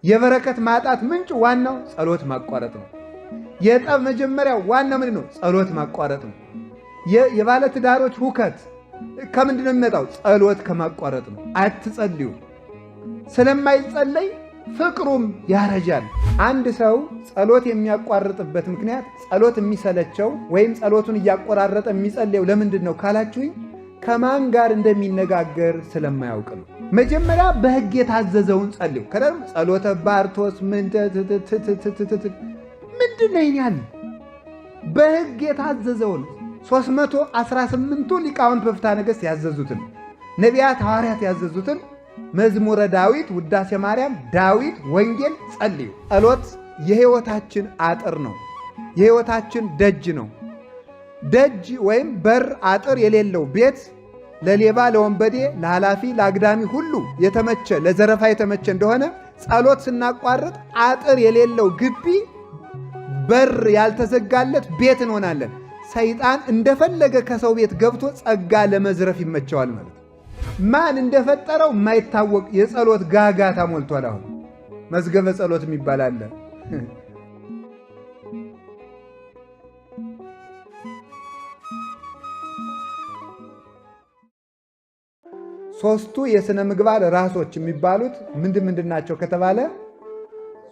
የበረከት ማጣት ምንጭ ዋናው ጸሎት ማቋረጥ ነው። የጠብ መጀመሪያ ዋናው ምንድን ነው? ጸሎት ማቋረጥ ነው። የባለ ትዳሮች ሁከት ከምንድን ነው የሚመጣው? ጸሎት ከማቋረጥ ነው። አትጸልዩ። ስለማይጸለይ ፍቅሩም ያረጃል። አንድ ሰው ጸሎት የሚያቋርጥበት ምክንያት ጸሎት የሚሰለቸው ወይም ጸሎቱን እያቆራረጠ የሚጸልየው ለምንድን ነው ካላችሁኝ፣ ከማን ጋር እንደሚነጋገር ስለማያውቅ ነው። መጀመሪያ በሕግ የታዘዘውን ጸልዩ። ከደም ጸሎተ ባርቶስ ምንድን ነው ይኛል? በሕግ የታዘዘውን 318ቱ ሊቃውንት በፍትሐ ነገሥት ያዘዙትን፣ ነቢያት ሐዋርያት ያዘዙትን መዝሙረ ዳዊት፣ ውዳሴ ማርያም፣ ዳዊት፣ ወንጌል ጸልዩ። ጸሎት የሕይወታችን አጥር ነው። የሕይወታችን ደጅ ነው። ደጅ ወይም በር አጥር የሌለው ቤት ለሌባ፣ ለወንበዴ፣ ለኃላፊ፣ ለአግዳሚ ሁሉ የተመቸ፣ ለዘረፋ የተመቸ እንደሆነ፣ ጸሎት ስናቋርጥ አጥር የሌለው ግቢ፣ በር ያልተዘጋለት ቤት እንሆናለን። ሰይጣን እንደፈለገ ከሰው ቤት ገብቶ ጸጋ ለመዝረፍ ይመቸዋል ማለት ነው። ማን እንደፈጠረው የማይታወቅ የጸሎት ጋጋታ ሞልቷል። አሁን መዝገበ ጸሎት የሚባል አለ። ሶስቱ የሥነ ምግባር ራሶች የሚባሉት ምንድን ምንድን ናቸው ከተባለ፣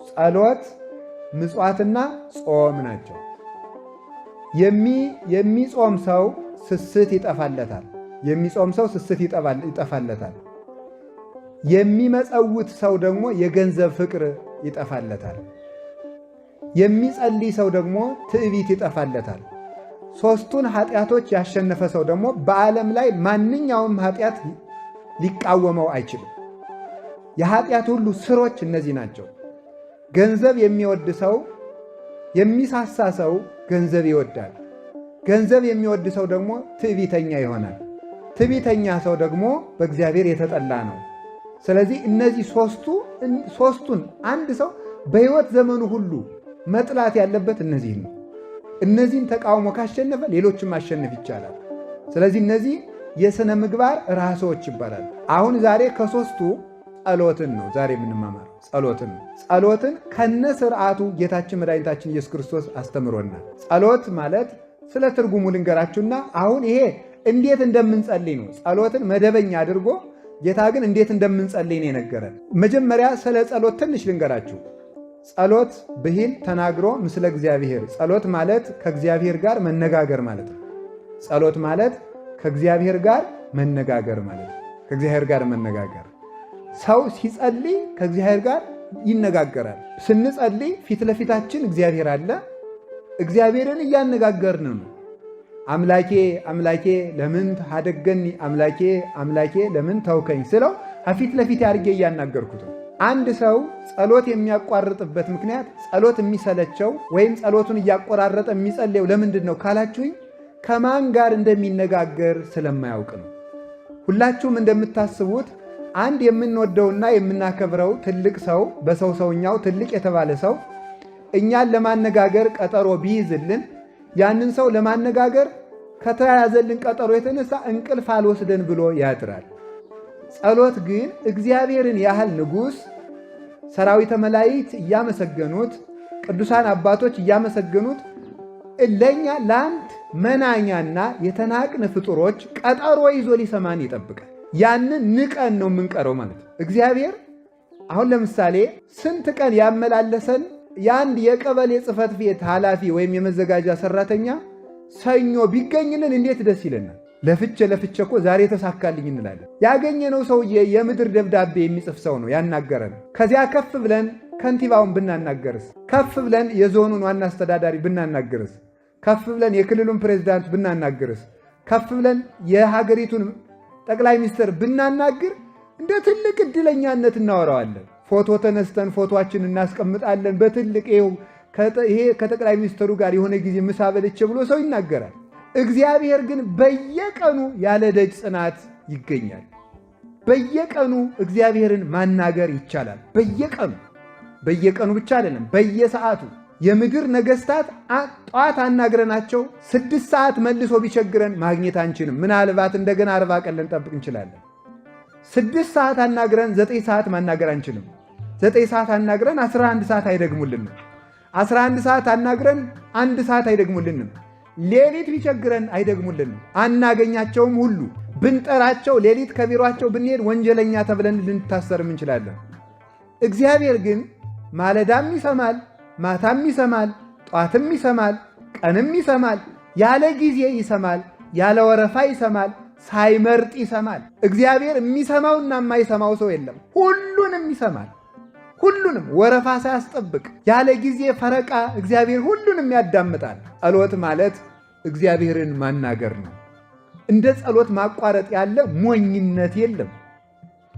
ጸሎት፣ ምጽዋትና ጾም ናቸው። የሚጾም ሰው ስስት ይጠፋለታል። የሚጾም ሰው ስስት ይጠፋለታል። የሚመጸውት ሰው ደግሞ የገንዘብ ፍቅር ይጠፋለታል። የሚጸልይ ሰው ደግሞ ትዕቢት ይጠፋለታል። ሶስቱን ኃጢአቶች ያሸነፈ ሰው ደግሞ በዓለም ላይ ማንኛውም ኃጢአት ሊቃወመው አይችልም። የኃጢአት ሁሉ ስሮች እነዚህ ናቸው። ገንዘብ የሚወድ ሰው፣ የሚሳሳ ሰው ገንዘብ ይወዳል። ገንዘብ የሚወድ ሰው ደግሞ ትዕቢተኛ ይሆናል። ትዕቢተኛ ሰው ደግሞ በእግዚአብሔር የተጠላ ነው። ስለዚህ እነዚህ ሶስቱን አንድ ሰው በሕይወት ዘመኑ ሁሉ መጥላት ያለበት እነዚህን ነው። እነዚህን ተቃውሞ ካሸነፈ ሌሎችን ማሸነፍ ይቻላል። ስለዚህ እነዚህ የሥነ ምግባር ራሶች ይባላል። አሁን ዛሬ ከሶስቱ ጸሎትን ነው ዛሬ የምንማማረው፣ ጸሎትን ነው። ጸሎትን ከነ ስርዓቱ ጌታችን መድኃኒታችን ኢየሱስ ክርስቶስ አስተምሮናል። ጸሎት ማለት ስለ ትርጉሙ ልንገራችሁና አሁን ይሄ እንዴት እንደምንጸልይ ነው። ጸሎትን መደበኛ አድርጎ ጌታ ግን እንዴት እንደምንጸልይ ነው የነገረን። መጀመሪያ ስለ ጸሎት ትንሽ ልንገራችሁ። ጸሎት ብሂል ተናግሮ ምስለ እግዚአብሔር። ጸሎት ማለት ከእግዚአብሔር ጋር መነጋገር ማለት ነው። ጸሎት ማለት ከእግዚአብሔር ጋር መነጋገር ማለት ነው። ከእግዚአብሔር ጋር መነጋገር። ሰው ሲጸልይ ከእግዚአብሔር ጋር ይነጋገራል። ስንጸልይ ፊት ለፊታችን እግዚአብሔር አለ። እግዚአብሔርን እያነጋገርን ነው። አምላኬ አምላኬ ለምን ሀደገኒ፣ አምላኬ አምላኬ ለምን ተውከኝ ስለው ፊት ለፊት አድርጌ እያናገርኩት ነው። አንድ ሰው ጸሎት የሚያቋርጥበት ምክንያት ጸሎት የሚሰለቸው ወይም ጸሎቱን እያቆራረጠ የሚጸልየው ለምንድን ነው ካላችሁኝ፣ ከማን ጋር እንደሚነጋገር ስለማያውቅ ነው። ሁላችሁም እንደምታስቡት አንድ የምንወደውና የምናከብረው ትልቅ ሰው፣ በሰው ሰውኛው ትልቅ የተባለ ሰው እኛን ለማነጋገር ቀጠሮ ቢይዝልን፣ ያንን ሰው ለማነጋገር ከተያዘልን ቀጠሮ የተነሳ እንቅልፍ አልወስደን ብሎ ያድራል። ጸሎት ግን እግዚአብሔርን ያህል ንጉሥ፣ ሰራዊተ መላእክት እያመሰገኑት፣ ቅዱሳን አባቶች እያመሰገኑት፣ ለእኛ ለአንድ መናኛና የተናቅን ፍጡሮች ቀጠሮ ይዞ ሊሰማን ይጠብቃል። ያንን ንቀን ነው የምንቀረው ማለት ነው። እግዚአብሔር አሁን ለምሳሌ ስንት ቀን ያመላለሰን የአንድ የቀበሌ ጽሕፈት ቤት ኃላፊ ወይም የመዘጋጃ ሰራተኛ ሰኞ ቢገኝልን እንዴት ደስ ይለናል። ለፍቼ ለፍቼ እኮ ዛሬ ተሳካልኝ እንላለን። ያገኘነው ሰውዬ የምድር ደብዳቤ የሚጽፍ ሰው ነው ያናገረን። ከዚያ ከፍ ብለን ከንቲባውን ብናናገርስ? ከፍ ብለን የዞኑን ዋና አስተዳዳሪ ብናናግርስ? ከፍ ብለን የክልሉን ፕሬዚዳንት ብናናግርስ? ከፍ ብለን የሀገሪቱን ጠቅላይ ሚኒስትር ብናናግር እንደ ትልቅ እድለኛነት እናወራዋለን። ፎቶ ተነስተን ፎቶችን እናስቀምጣለን። በትልቅ ይሄ ከጠቅላይ ሚኒስትሩ ጋር የሆነ ጊዜ ምሳ በልቼ ብሎ ሰው ይናገራል። እግዚአብሔር ግን በየቀኑ ያለ ደጅ ጽናት ይገኛል። በየቀኑ እግዚአብሔርን ማናገር ይቻላል። በየቀኑ፣ በየቀኑ ብቻ አይደለም፣ በየሰዓቱ። የምድር ነገስታት ጠዋት አናግረናቸው 6 ሰዓት መልሶ ቢቸግረን ማግኘት አንችልም። ምናልባት እንደገና 40 ቀን ልንጠብቅ እንችላለን። 6 ሰዓት አናግረን 9 ሰዓት ማናገር አንችልም። 9 ሰዓት አናግረን 11 ሰዓት አይደግሙልንም። 11 ሰዓት አናግረን 1 ሰዓት አይደግሙልንም። ሌሊት ቢቸግረን አይደግሙልንም። አናገኛቸውም። ሁሉ ብንጠራቸው ሌሊት ከቢሯቸው ብንሄድ ወንጀለኛ ተብለን ልንታሰርም እንችላለን። እግዚአብሔር ግን ማለዳም ይሰማል፣ ማታም ይሰማል፣ ጧትም ይሰማል፣ ቀንም ይሰማል። ያለ ጊዜ ይሰማል፣ ያለ ወረፋ ይሰማል፣ ሳይመርጥ ይሰማል። እግዚአብሔር የሚሰማውና የማይሰማው ሰው የለም። ሁሉንም ይሰማል። ሁሉንም ወረፋ ሳያስጠብቅ ያለ ጊዜ ፈረቃ እግዚአብሔር ሁሉንም ያዳምጣል። ጸሎት ማለት እግዚአብሔርን ማናገር ነው። እንደ ጸሎት ማቋረጥ ያለ ሞኝነት የለም።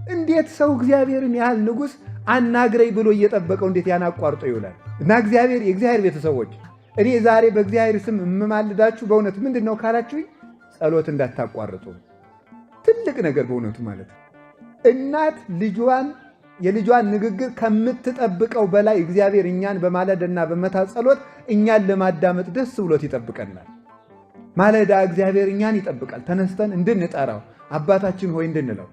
እንዴት ሰው እግዚአብሔርን ያህል ንጉሥ አናግረኝ ብሎ እየጠበቀው እንዴት ያን አቋርጦ ይውላል? እና እግዚአብሔር የእግዚአብሔር ቤተሰቦች እኔ ዛሬ በእግዚአብሔር ስም የምማልዳችሁ በእውነት ምንድን ነው ካላችሁኝ፣ ጸሎት እንዳታቋርጡ። ትልቅ ነገር በእውነቱ ማለት ነው። እናት ልጇን የልጇን ንግግር ከምትጠብቀው በላይ እግዚአብሔር እኛን በማለዳና በመታ ጸሎት እኛን ለማዳመጥ ደስ ብሎት ይጠብቀናል። ማለዳ እግዚአብሔር እኛን ይጠብቃል፣ ተነስተን እንድንጠራው አባታችን ሆይ እንድንለው።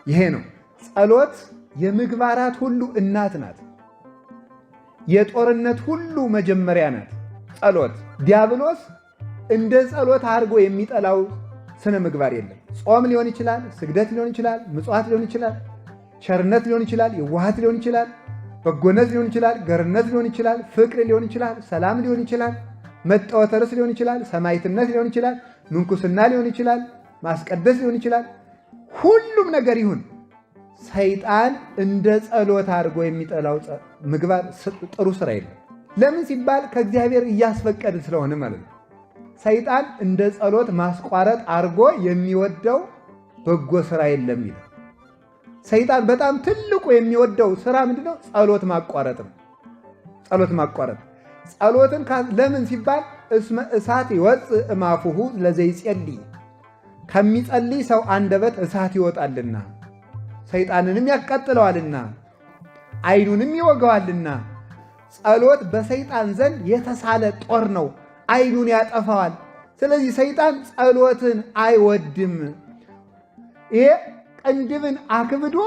ይሄ ነው ጸሎት። የምግባራት ሁሉ እናት ናት። የጦርነት ሁሉ መጀመሪያ ናት ጸሎት። ዲያብሎስ እንደ ጸሎት አድርጎ የሚጠላው ስነ ምግባር የለም። ጾም ሊሆን ይችላል፣ ስግደት ሊሆን ይችላል፣ ምጽዋት ሊሆን ይችላል፣ ቸርነት ሊሆን ይችላል፣ የዋሃት ሊሆን ይችላል፣ በጎነት ሊሆን ይችላል፣ ገርነት ሊሆን ይችላል፣ ፍቅር ሊሆን ይችላል፣ ሰላም ሊሆን ይችላል፣ መጠወተ ርስ ሊሆን ይችላል፣ ሰማዕትነት ሊሆን ይችላል፣ ምንኩስና ሊሆን ይችላል፣ ማስቀደስ ሊሆን ይችላል። ሁሉም ነገር ይሁን ሰይጣን እንደ ጸሎት አድርጎ የሚጠላው ምግባር ጥሩ ስራ የለም። ለምን ሲባል ከእግዚአብሔር እያስፈቀድን ስለሆነ ማለት ነው። ሰይጣን እንደ ጸሎት ማስቋረጥ አድርጎ የሚወደው በጎ ስራ የለም ይላል። ሰይጣን በጣም ትልቁ የሚወደው ስራ ምንድነው? ጸሎት ማቋረጥ ነው። ጸሎት ማቋረጥ። ጸሎትን ለምን ሲባል እስመ እሳት ይወፅእ እማፉሁ ለዘይጸልይ፣ ከሚጸልይ ሰው አንደበት እሳት ይወጣልና ሰይጣንንም ያቃጥለዋልና ዓይኑንም ይወገዋልና። ጸሎት በሰይጣን ዘንድ የተሳለ ጦር ነው፣ ዓይኑን ያጠፋዋል። ስለዚህ ሰይጣን ጸሎትን አይወድም። ይሄ ቅንድብን አክብዶ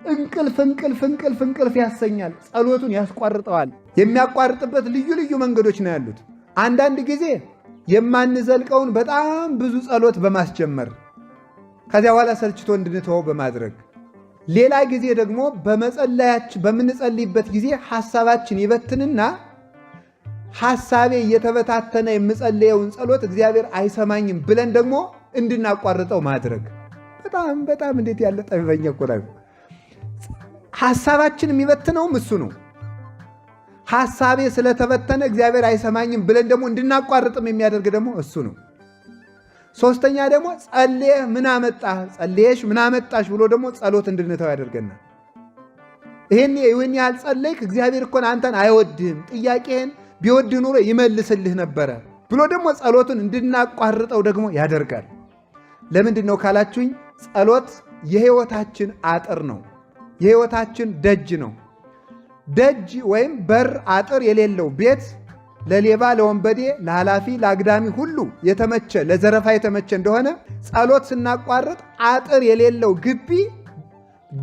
እንቅልፍ እንቅልፍ እንቅልፍ እንቅልፍ ያሰኛል። ጸሎቱን ያስቋርጠዋል። የሚያቋርጥበት ልዩ ልዩ መንገዶች ነው ያሉት። አንዳንድ ጊዜ የማንዘልቀውን በጣም ብዙ ጸሎት በማስጀመር ከዚያ በኋላ ሰልችቶ እንድንተወው በማድረግ፣ ሌላ ጊዜ ደግሞ በመጸለያችን በምንጸልይበት ጊዜ ሐሳባችን ይበትንና ሐሳቤ እየተበታተነ የምጸልየውን ጸሎት እግዚአብሔር አይሰማኝም ብለን ደግሞ እንድናቋርጠው ማድረግ። በጣም በጣም እንዴት ያለ ጠቢበኛ እኮ ነው። ሐሳባችን የሚበትነውም እሱ ነው። ሐሳቤ ስለተበተነ እግዚአብሔር አይሰማኝም ብለን ደግሞ እንድናቋርጥም የሚያደርግ ደግሞ እሱ ነው። ሶስተኛ ደግሞ ጸልየህ ምን አመጣህ፣ ጸልየሽ ምን አመጣሽ ብሎ ደግሞ ጸሎት እንድንተው ያደርገናል። ይህን ያህል ጸለይክ፣ እግዚአብሔር እኮን አንተን አይወድህም፣ ጥያቄህን ቢወድህ ኑሮ ይመልስልህ ነበረ ብሎ ደግሞ ጸሎቱን እንድናቋርጠው ደግሞ ያደርጋል። ለምንድን ነው ካላችሁኝ፣ ጸሎት የሕይወታችን አጥር ነው። የሕይወታችን ደጅ ነው። ደጅ ወይም በር አጥር የሌለው ቤት ለሌባ፣ ለወንበዴ፣ ለኃላፊ፣ ለአግዳሚ ሁሉ የተመቸ ለዘረፋ የተመቸ እንደሆነ ጸሎት ስናቋርጥ አጥር የሌለው ግቢ፣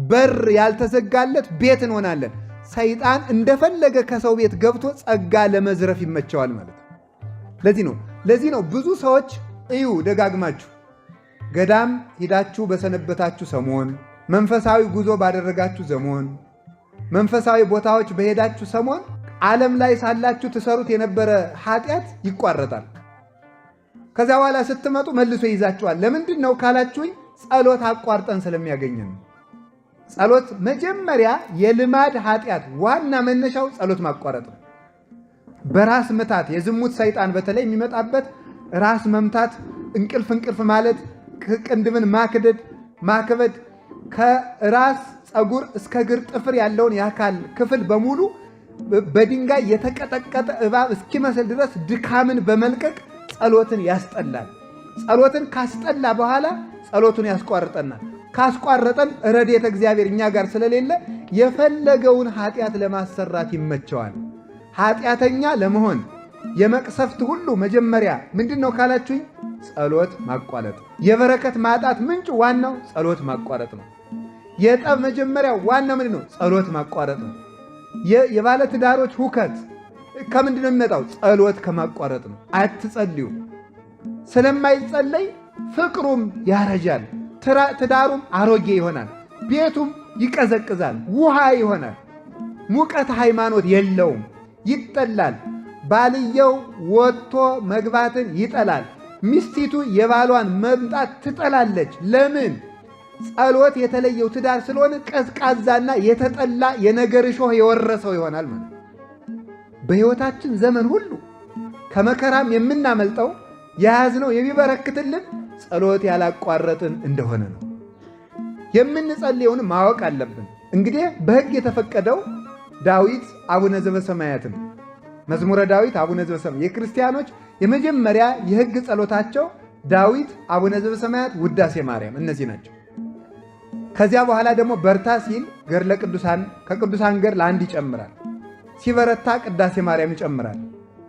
በር ያልተዘጋለት ቤት እንሆናለን። ሰይጣን እንደፈለገ ከሰው ቤት ገብቶ ጸጋ ለመዝረፍ ይመቸዋል ማለት ነው። ለዚህ ነው ብዙ ሰዎች እዩ ደጋግማችሁ ገዳም ሂዳችሁ በሰነበታችሁ ሰሞን፣ መንፈሳዊ ጉዞ ባደረጋችሁ ዘሞን፣ መንፈሳዊ ቦታዎች በሄዳችሁ ሰሞን ዓለም ላይ ሳላችሁ ትሰሩት የነበረ ኃጢአት ይቋረጣል። ከዚያ በኋላ ስትመጡ መልሶ ይይዛችኋል። ለምንድን ነው ካላችሁኝ፣ ጸሎት አቋርጠን ስለሚያገኘን ነው። ጸሎት መጀመሪያ የልማድ ኃጢአት ዋና መነሻው ጸሎት ማቋረጥ ነው። በራስ ምታት የዝሙት ሰይጣን በተለይ የሚመጣበት ራስ መምታት፣ እንቅልፍ እንቅልፍ ማለት፣ ቅንድብን ማክደድ ማክበድ፣ ከራስ ፀጉር እስከ እግር ጥፍር ያለውን የአካል ክፍል በሙሉ በድንጋይ የተቀጠቀጠ እባብ እስኪመስል ድረስ ድካምን በመልቀቅ ጸሎትን ያስጠላል። ጸሎትን ካስጠላ በኋላ ጸሎቱን ያስቋርጠናል። ካስቋረጠን ረድኤተ እግዚአብሔር እኛ ጋር ስለሌለ የፈለገውን ኃጢአት ለማሰራት ይመቸዋል። ኃጢአተኛ ለመሆን የመቅሰፍት ሁሉ መጀመሪያ ምንድን ነው ካላችሁኝ፣ ጸሎት ማቋረጥ። የበረከት ማጣት ምንጭ ዋናው ጸሎት ማቋረጥ ነው። የጠብ መጀመሪያ ዋና ምንድን ነው? ጸሎት ማቋረጥ ነው። የባለ ትዳሮች ሁከት ከምንድን ነው የሚመጣው? ጸሎት ከማቋረጥ ነው። አትጸልዩ። ስለማይጸለይ ፍቅሩም ያረጃል፣ ትዳሩም አሮጌ ይሆናል፣ ቤቱም ይቀዘቅዛል፣ ውሃ ይሆናል። ሙቀት ሃይማኖት የለውም፣ ይጠላል። ባልየው ወጥቶ መግባትን ይጠላል። ሚስቲቱ የባሏን መምጣት ትጠላለች። ለምን? ጸሎት የተለየው ትዳር ስለሆነ ቀዝቃዛና የተጠላ የነገር እሾህ የወረሰው ይሆናል ማለት። በሕይወታችን ዘመን ሁሉ ከመከራም የምናመልጠው የያዝነው የሚበረክትልን ጸሎት ያላቋረጥን እንደሆነ ነው። የምንጸልየውን ማወቅ አለብን። እንግዲህ በሕግ የተፈቀደው ዳዊት አቡነ ዘበሰማያትን መዝሙረ ዳዊት አቡነ ዘበሰማያት የክርስቲያኖች የመጀመሪያ የሕግ ጸሎታቸው ዳዊት፣ አቡነ ዘበሰማያት፣ ውዳሴ ማርያም እነዚህ ናቸው። ከዚያ በኋላ ደግሞ በርታ ሲል ገድለ ቅዱሳን ከቅዱሳን ገድል አንድ ይጨምራል። ሲበረታ ቅዳሴ ማርያም ይጨምራል።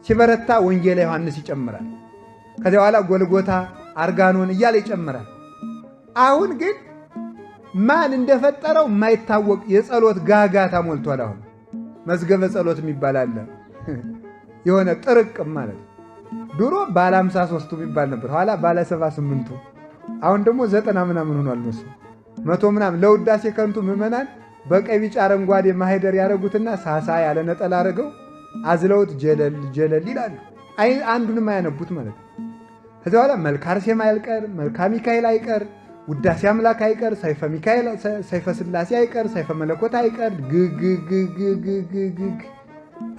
ሲበረታ ወንጌለ ዮሐንስ ይጨምራል። ከዚያ በኋላ ጎልጎታ፣ አርጋኖን እያለ ይጨምራል። አሁን ግን ማን እንደፈጠረው የማይታወቅ የጸሎት ጋጋታ ሞልቷል። አሁን መዝገበ ጸሎት የሚባል አለ። የሆነ ጥርቅም ማለት ድሮ ባለ 53ቱ የሚባል ነበር፣ ኋላ ባለ 78ቱ፣ አሁን ደግሞ 90 ምናምን ሆኗል መሰለኝ 100 ምናምን። ለውዳሴ ከንቱ ምዕመናን በቀይ ቢጫ አረንጓዴ ማህደር ያደረጉትና ሳሳ ያለ ነጠላ አድርገው አዝለውት ጀለል ጀለል ይላሉ። አንዱንም አያነቡት ማለት ነው። ከዚያ በኋላ መልካ አርሴማ አይቀር፣ መልካ ሚካኤል አይቀር፣ ውዳሴ አምላክ አይቀር፣ ሰይፈ ሚካኤል፣ ሰይፈ ስላሴ አይቀር፣ ሰይፈ መለኮት አይቀር። ግግግግግግግ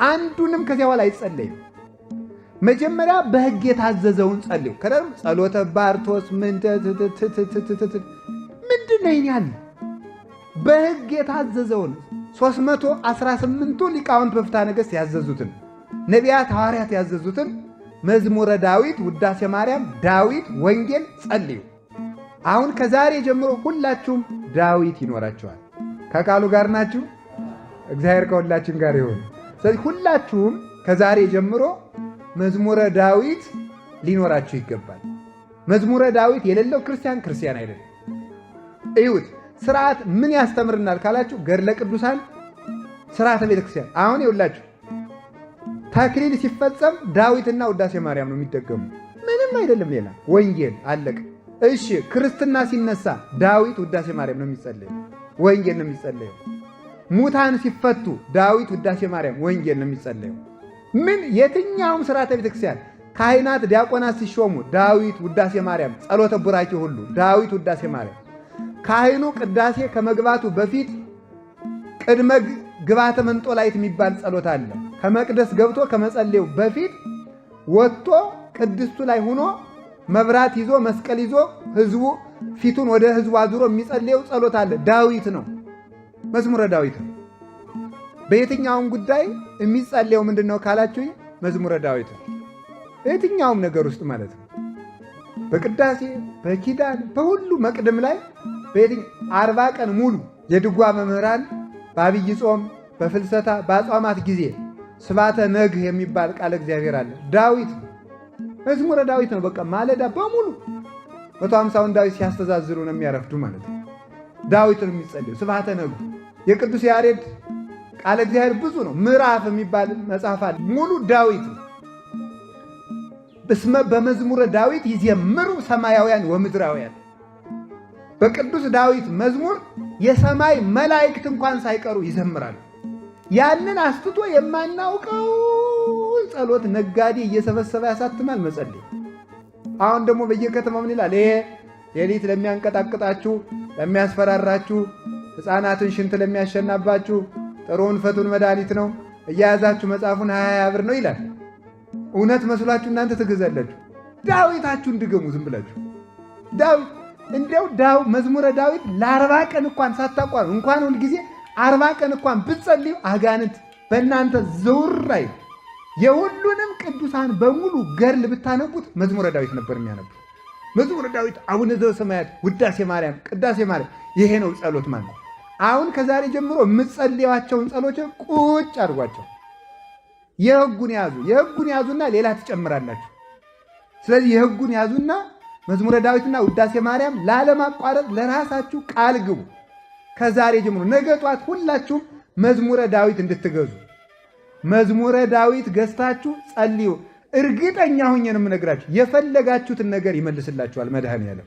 አንዱንም ከዚያ በኋላ አይጸለይም። መጀመሪያ በሕግ የታዘዘውን ጸልዩ። ከደም ጸሎተ ባርቶስ ምን ምንድን ነው ያለ በሕግ የታዘዘውን 318ቱ ሊቃውንት በፍትሐ ነገሥት ያዘዙትን ነቢያት ሐዋርያት ያዘዙትን መዝሙረ ዳዊት፣ ውዳሴ ማርያም፣ ዳዊት፣ ወንጌል ጸልዩ። አሁን ከዛሬ ጀምሮ ሁላችሁም ዳዊት ይኖራችኋል። ከቃሉ ጋር ናችሁ። እግዚአብሔር ከሁላችን ጋር ይሁን። ስለዚህ ሁላችሁም ከዛሬ ጀምሮ መዝሙረ ዳዊት ሊኖራችሁ ይገባል። መዝሙረ ዳዊት የሌለው ክርስቲያን ክርስቲያን አይደለም። እዩት። ስርዓት ምን ያስተምርናል ካላችሁ ገድለ ቅዱሳን፣ ስርዓተ ቤተክርስቲያን። አሁን ይውላችሁ ተክሊል ሲፈጸም ዳዊትና ውዳሴ ማርያም ነው የሚደገሙ። ምንም አይደለም ሌላ ወንጌል አለቀ። እሺ ክርስትና ሲነሳ ዳዊት ውዳሴ ማርያም ነው የሚጸለየው፣ ወንጌል ነው የሚጸለየው። ሙታን ሲፈቱ ዳዊት ውዳሴ ማርያም ወንጌል ነው የሚጸለየው። ምን የትኛውም ስርዓተ ቤተክርስቲያን ካህናት፣ ዲያቆናት ሲሾሙ ዳዊት ውዳሴ ማርያም፣ ጸሎተ ቡራኬ ሁሉ ዳዊት ውዳሴ ማርያም። ካህኑ ቅዳሴ ከመግባቱ በፊት ቅድመ ግባተ መንጦላይት የሚባል ጸሎት አለ። ከመቅደስ ገብቶ ከመጸለዩ በፊት ወጥቶ ቅድስቱ ላይ ሆኖ መብራት ይዞ መስቀል ይዞ ህዝቡ ፊቱን ወደ ህዝቡ አዙሮ የሚጸልየው ጸሎት አለ። ዳዊት ነው፣ መዝሙረ ዳዊት ነው። በየትኛውም ጉዳይ የሚጸልየው ምንድን ነው ካላችሁ መዝሙረ ዳዊት ነው። በየትኛውም ነገር ውስጥ ማለት ነው። በቅዳሴ በኪዳን በሁሉ መቅድም ላይ 40 ቀን ሙሉ የድጓ መምህራን በአብይ ጾም በፍልሰታ በአጽዋማት ጊዜ ስባተ ነግህ የሚባል ቃለ እግዚአብሔር አለ። ዳዊት መዝሙረ ዳዊት ነው። በቃ ማለዳ በሙሉ 150ውን ዳዊት ሲያስተዛዝሩ ነው የሚያረፍዱ ማለት ነው። ዳዊት ነው የሚጸልዩ ስብሐተ ነግህ። የቅዱስ ያሬድ ቃለ እግዚአብሔር ብዙ ነው። ምዕራፍ የሚባል መጽሐፍ አለ። ሙሉ ዳዊት ነው። እስመ በመዝሙረ ዳዊት ይዜምሩ ሰማያውያን ወምድራውያን። በቅዱስ ዳዊት መዝሙር የሰማይ መላእክት እንኳን ሳይቀሩ ይዘምራሉ። ያንን አስትቶ የማናውቀውን ጸሎት ነጋዴ እየሰበሰበ ያሳትማል መጸለይ። አሁን ደግሞ በየከተማው ምን ይላል? ይሄ ሌሊት ለሚያንቀጣቅጣችሁ፣ ለሚያስፈራራችሁ፣ ሕፃናትን ሽንት ለሚያሸናባችሁ ጥሩውን ፈቱን መድኃኒት ነው እያያዛችሁ መጽሐፉን 20 ብር ነው ይላል። እውነት መስሏችሁ እናንተ ትገዛላችሁ። ዳዊታችሁን ድገሙ ዝም ብላችሁ ዳዊት እንዲያው ዳው መዝሙረ ዳዊት ለ40 ቀን እንኳን ሳታቋር እንኳን ሁልጊዜ 40 ቀን እንኳን ብትጸልዩ አጋንንት በእናንተ ዘውር አይል። የሁሉንም ቅዱሳን በሙሉ ገድል ብታነቡት መዝሙረ ዳዊት ነበር የሚያነቡት። መዝሙረ ዳዊት፣ አቡነ ዘበሰማያት፣ ውዳሴ ማርያም፣ ቅዳሴ ማርያም፣ ይሄ ነው ጸሎት ማለት ነው። አሁን ከዛሬ ጀምሮ የምትጸልዩዋቸውን ጸሎች ቁጭ አድርጓቸው። የህጉን ያዙ። የህጉን ያዙና ሌላ ትጨምራላችሁ። ስለዚህ የህጉን ያዙና መዝሙረ ዳዊትና ውዳሴ ማርያም ላለማቋረጥ ለራሳችሁ ቃል ግቡ። ከዛሬ ጀምሮ ነገ ጧት ሁላችሁም መዝሙረ ዳዊት እንድትገዙ መዝሙረ ዳዊት ገዝታችሁ ጸልዩ። እርግጠኛ ሁኜ ነው የምነግራችሁ፣ የፈለጋችሁትን ነገር ይመልስላችኋል መድኃኔዓለም።